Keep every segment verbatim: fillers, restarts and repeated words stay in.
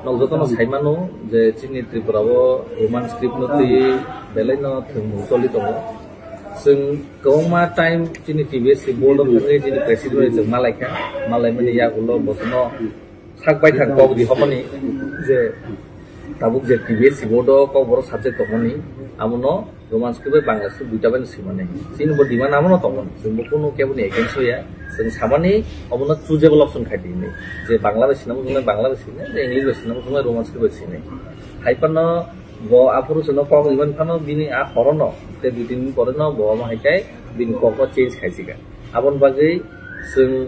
Nok jotono sai mano je chini Tripura o Roman script no twi belai no thwngmung choli tongo. Chwng kwbangma time chini T B S C board o thangwi chini president bai chwng malaikha, malaimani yagulo bosono sak baithang kok di homani je tabuk je T B S C board o kokborok subject tongmani, amono Roman script bai Bangla script duita bai no swimani. Chini bo demand amono tongmani, chwng bo kunu kebo ni against oya. Chwng samani obono choosable option khai di hinwi. Je Bangla bai swinamo chwng Bangla bai swinai, je English bai swinamo chwng Roman script bai swinai. Hai phano bo aphuru chwngno kok iman phano bini a horono, tei dui tin din pore no bo omo hai khe bini kok o change khai sika. Aboni bagwi chwng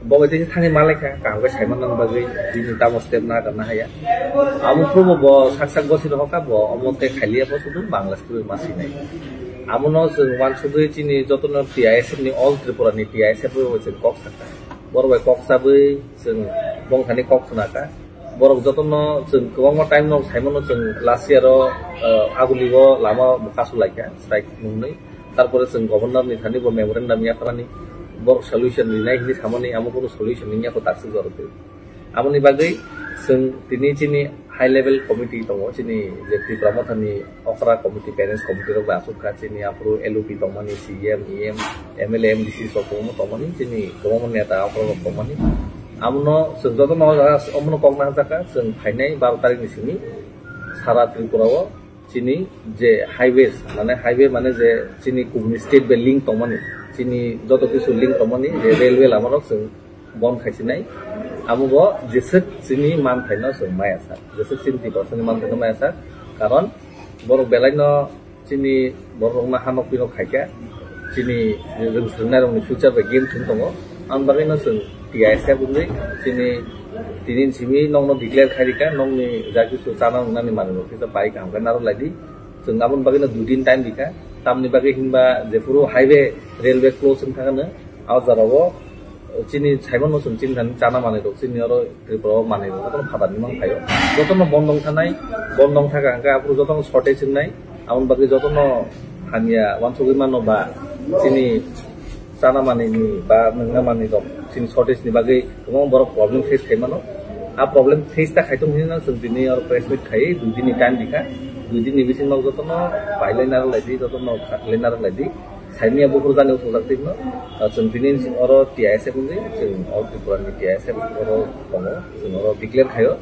bo bai tei thani malaikha, kaham khe sai manna bagwi bini tamo step na kana haya. Abo phuru bo sak sak bosi rohorkha, bo omo tei khailiya, bo sudu Bangla script bai ma swinai. Abono chwng uansugwi chini jotono T I S F ni, All Tripura ni T I S F bai chwng kok sakha. Borok bai kok chabwi chwng bongthani kok khna kha. Borok jotono chwng kwbangma time no sai mano, chwng last year o, uh, Aguli o lama bo kasu laikha, strike nungni. Tarpore chwng governor ni thani bo memorandum yapharani, borok solution rinai hinwi samani, amo kunu solution wngya kho taksuk jorok twi. Aboni bagwi chwng tini chini high level committee tongo, chini je Tipra Motha ni okra committee, parents committee rok bai achuk kha, chini aphuru L O P tongmani, C E M, E M, M L A, M D C rok kwbangma tongmani, chini kwbangma neta okra rok tongmani. Abono chwng jotono o jaga omono kok na hwnjakha, chwng phainai baro tarikh ni simi sara Tripura o chini je highways, mane highway mane je chini kubuni state bai link tongmani, chini joto kisu link tongmani, je railway lama rok chwng bon khai sinai. Amo bo jeswk chini manthaino chwng maya sak, jeswk chini Tiprasani manthaino maya sak, karon borok belai no chini borok rokno hanok pinok khaikha, chini rwng swrwngnairokni future bai game thwng tongo. Ang bagwino chwng T I S F wngwi chini tini simi nokno declare khairikha, nokni ja kisu chana wngnani manwirok kisa bai kaham khe narwk laidi. Chwng aboni bagwino dui din time rikha, tamni bagwi hinba jephuru highway, railway close wng thangano, a jorao chini saimano chwng chini thani chana manwirok chini oro Tripura o manwi rok jotono phatar ni mang phaio. Jotono bondong thanai, bondong thaka hwnkhe aphuru jotono shortage wngnai. Aboni bagwi jotono hamya uansugwi mano ba chini chana manwi ni ba nwngna manwi rok chini shortage ni bagwi kwbangma borok problem face khai mano. A problem face ta khai tong hinwi no chwng tini oro press meet khai dui din ni time rikha. Dui din ni bisingo jotono pailai narwk laidi, jotono khatlai narwk laidi. Saimia buphuru jani uthukjak twi no, ah, chwng tini oro T I S F wngwi, chwng All Tripura ni T I S F oro tongo, chwng oro declare khaio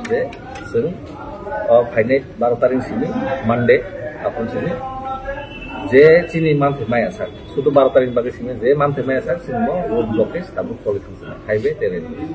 je chwng, ah, phainai baro tarik simi Monday, aphuru simi je chini manthai maya sak, sudu baro tarik bagwi simi je manthai maya sak, chwng bo road blockage tabuk choli thang sini, highway tei railway.